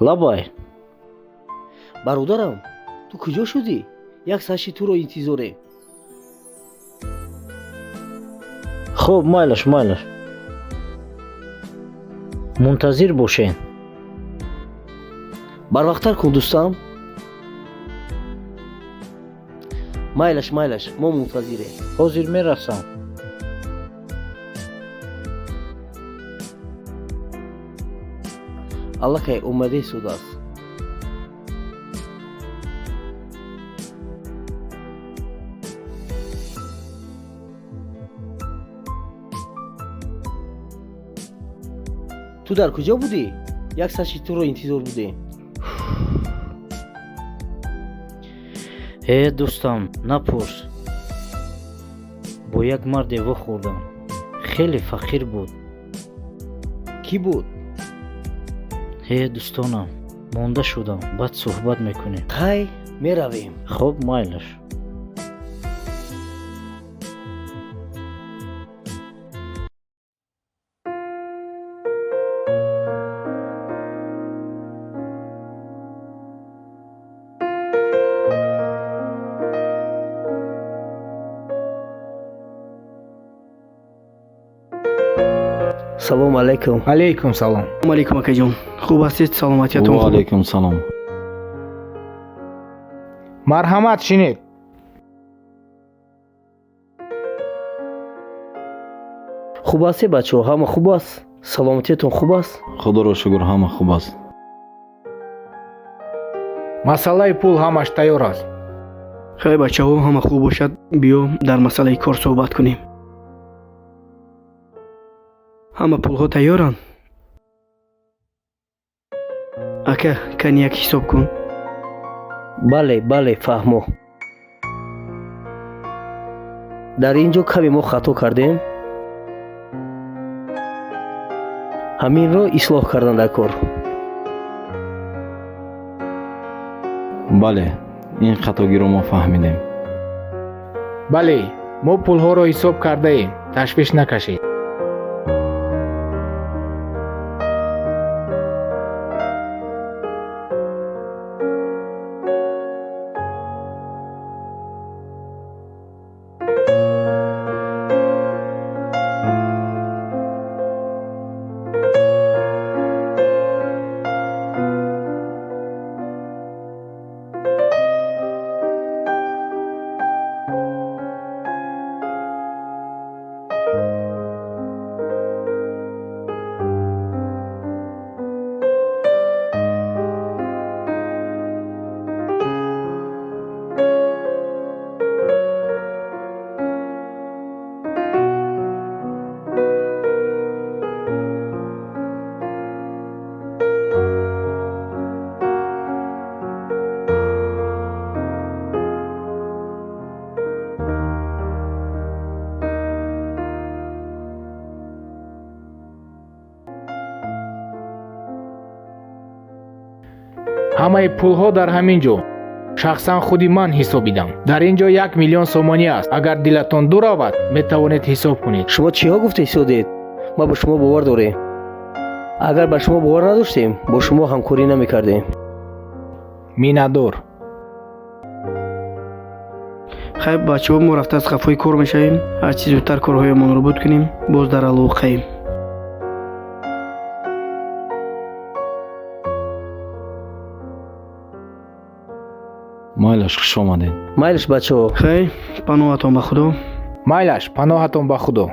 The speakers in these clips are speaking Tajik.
Лабай. Бародарам, ту куҷо шудӣ? Як саши туро интизорем. Хуб, майлаш, майлаш, мунтазир бошед. Барвақттар кун, дӯстам. Майлаш, майлаш, мо мунтазирем. Ҳозир мерасам. Аллакай омада истодааст. Ту дар куҷо будӣ? Як саши туро интизор будем. Э, дӯстам, напурс. Бо як марде вохӯрдам, хеле фақир буд. Кӣ буд? Э, дӯстонам, монда шудам, баъд суҳбат мекунем. Хай, меравем. Хуб, майлаш. Салому алайкум. Алайкум салом. Алайкум, акаҷон, хуб ҳастед? Саломатиятон хуб? Алайкум салом. Марҳамат, шинед. Хуб ҳастед, бачаҳо? Ҳама хуб аст? Саломатиятон хуб аст? Худоро шукр, ҳама хуб аст. Масъалаи пул ҳамаш тайёр аст. Хай, бачаҳо, ҳама хуб бошад, биё дар масъалаи кор суҳбат кунем. Ҳама пулҳо тайёранд, ака? Кани як ҳисоб кун. Бале, бале, фаҳмо. Дар ин ҷо каме мо хато кардем, ҳаминро ислоҳ кардан дар кор. Бале, ин хатогиро мо фаҳмидем. Бале, мо пулҳоро ҳисоб кардаем, ташвиш накашед. Ҳамаи пулҳо дар ҳамин ҷо, шахсан худи ман ҳисобидам. Дар ин ҷо 1 миллион сомонӣ аст. Агар дилатон дур равад, метавонед ҳисоб кунед. Шумо чиҳо гуфта истодед? Ма ба шумо бовар дорем. Агар ба шумо бовар надоштем, бо шумо ҳамкорӣ намекардем. Миннатдор. Хай, бачаҳо, мо рафта аз қафои кор мешавем. Ҳарчи зудтар корҳоямонро буд кунем, боз дар алоқаем. Майлаш, хуш омадед. Майлаш, бачаҳо. Хай, паноҳатон ба Худо. Майлаш, паноҳатон ба Худо.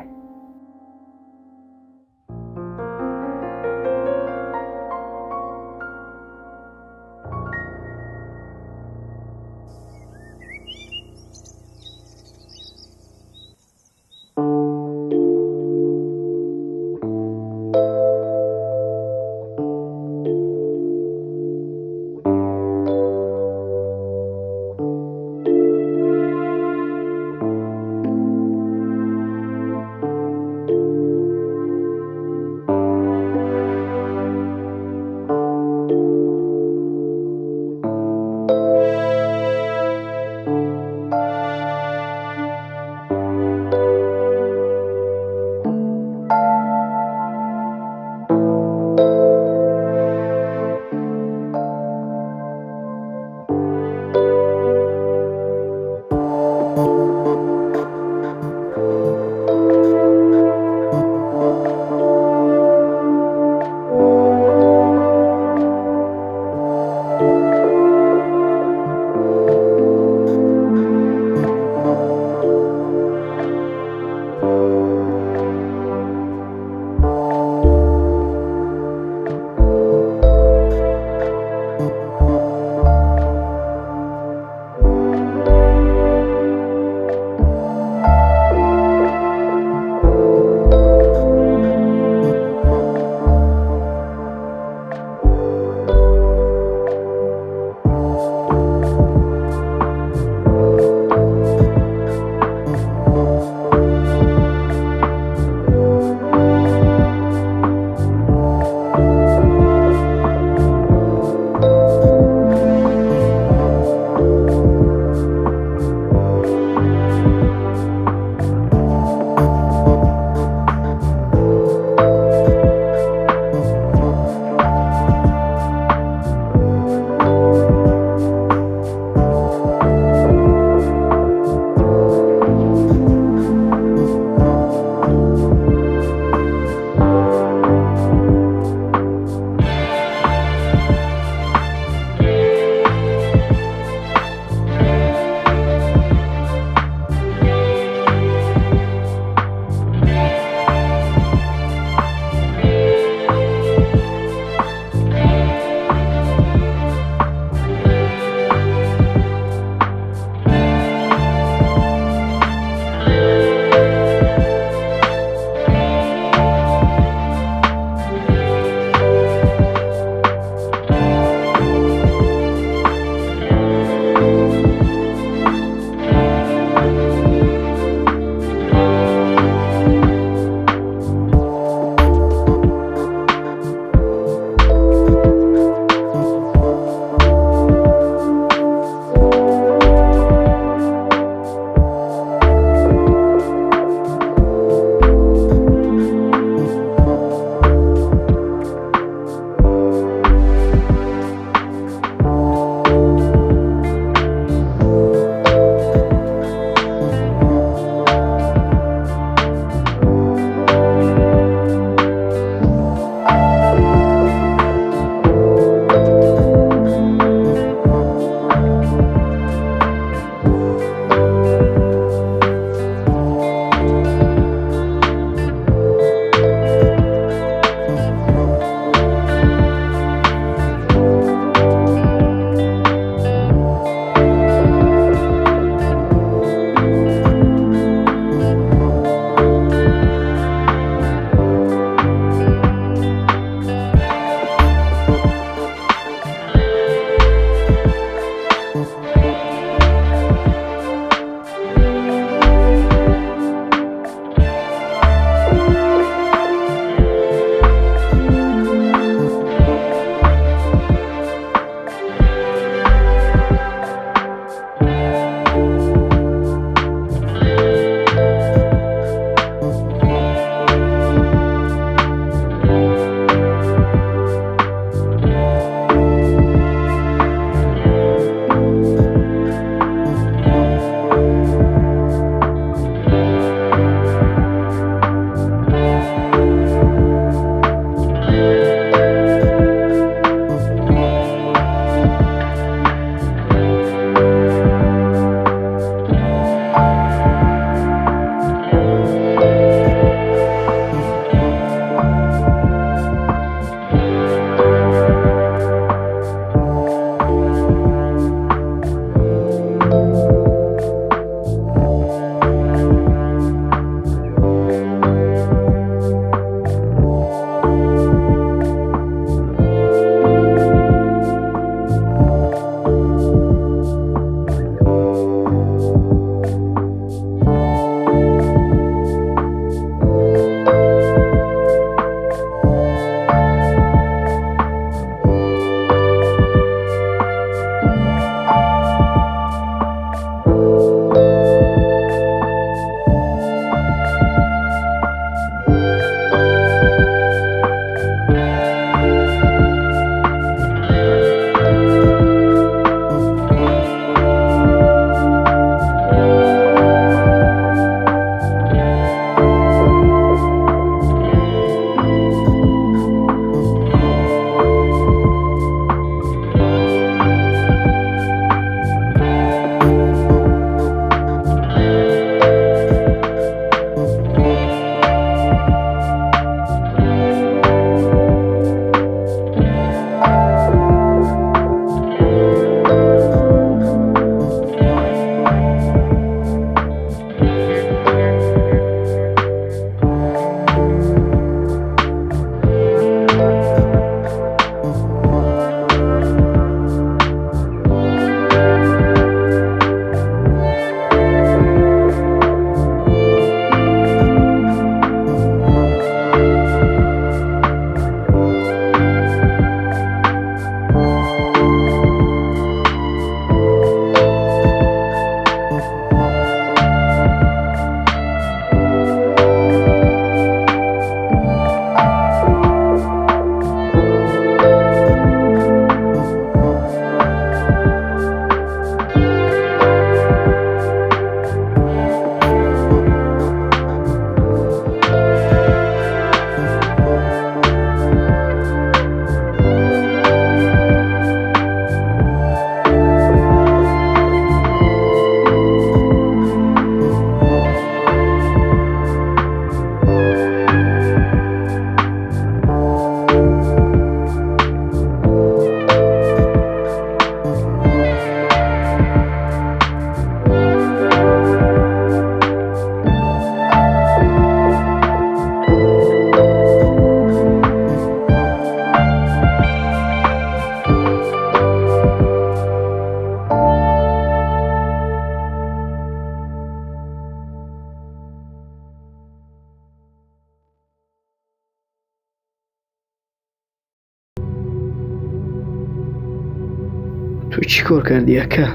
Ту чӣ кор кардӣ, ака?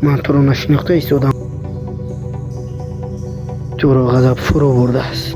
Ман туро нашинохта истодам. Туро ғазаб фурӯ бурдааст.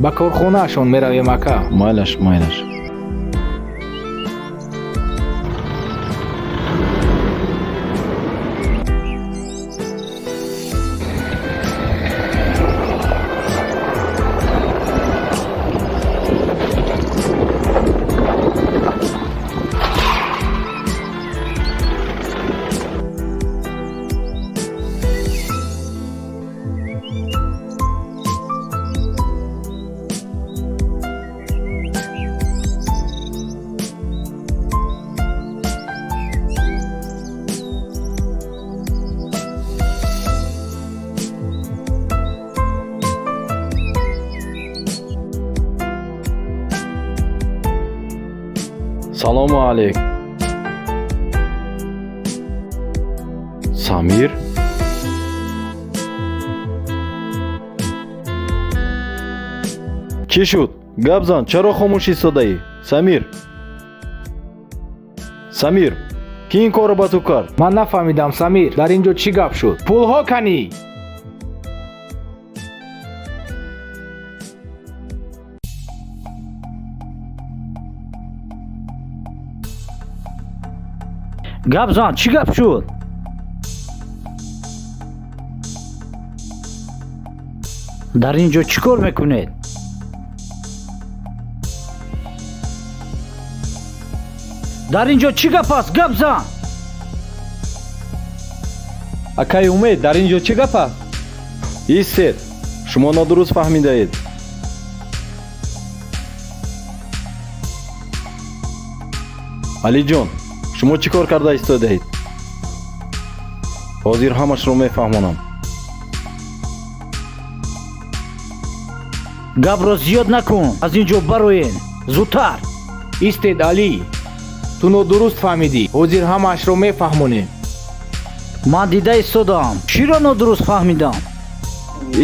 Ба корхонаашон меравем, ака. Майлаш, майлаш. Салому алейк. Самир? Чӣ шуд? Гап зан, чаро хомӯш истодаӣ? Самир, Самир, кӣ ин корро ба ту кард? Ман нафаҳмидам, Самир, дар ин ҷо чӣ гап шуд? Пулҳо канӣ? Гап зан, чӣ гап шуд? Дар ин ҷо чӣ кор мекунед? Дар ин ҷо чӣ гап аст? Гап зан! Акаи Умед, дар ин ҷо чӣ гап аст? Истед, шумо нодуруст фаҳмидаед. Алиҷон, шумо чӣ кор карда истодаед? Ҳозир ҳамашро мефаҳмонам. Гапро зиёд накун, аз ин ҷо бароен зудтар. Истед, Алӣ, ту нодуруст фаҳмидӣ. Ҳозир ҳамаашро мефаҳмонем. Ман дида истодаам, чиро нодуруст фаҳмидам?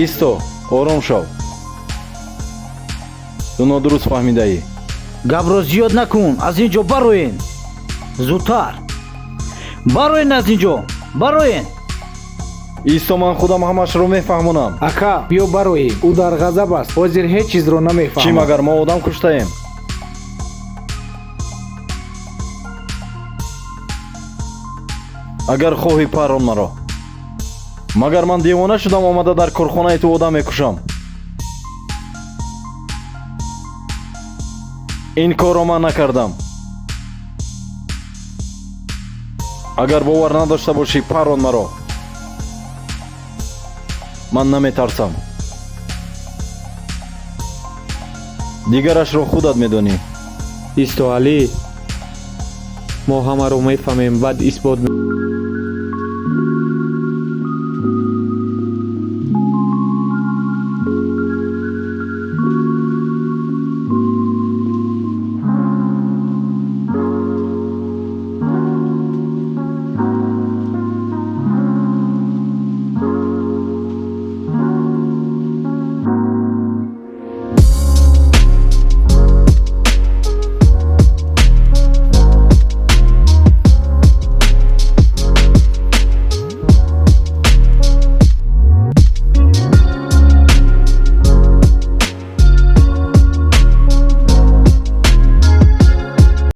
Исто, ором шав. Ту нодуруст фаҳмидаӣ. Гапро зиёд накун, аз ин ҷо бароен зудтар. Бароен аз ин ҷо, бароен. Исто, ман худам ҳамашро мефаҳмонам. Ака, биё бароем, ӯ дар ғазаб аст, ҳозир ҳеҷ чизро Чӣ, намефаҳмад. Магар мо одам куштаем? Агар хоҳӣ, парон маро. Магар ман девона шудам, омада дар корхонаи ту одам мекушам? Ин корро ман накардам. Агар бовар надошта бошӣ, парон маро. Ман наметарсам. Дигарашро худат медонӣ. Исто, Алӣ, мо ҳамаро мефаҳмем, баъд исбот.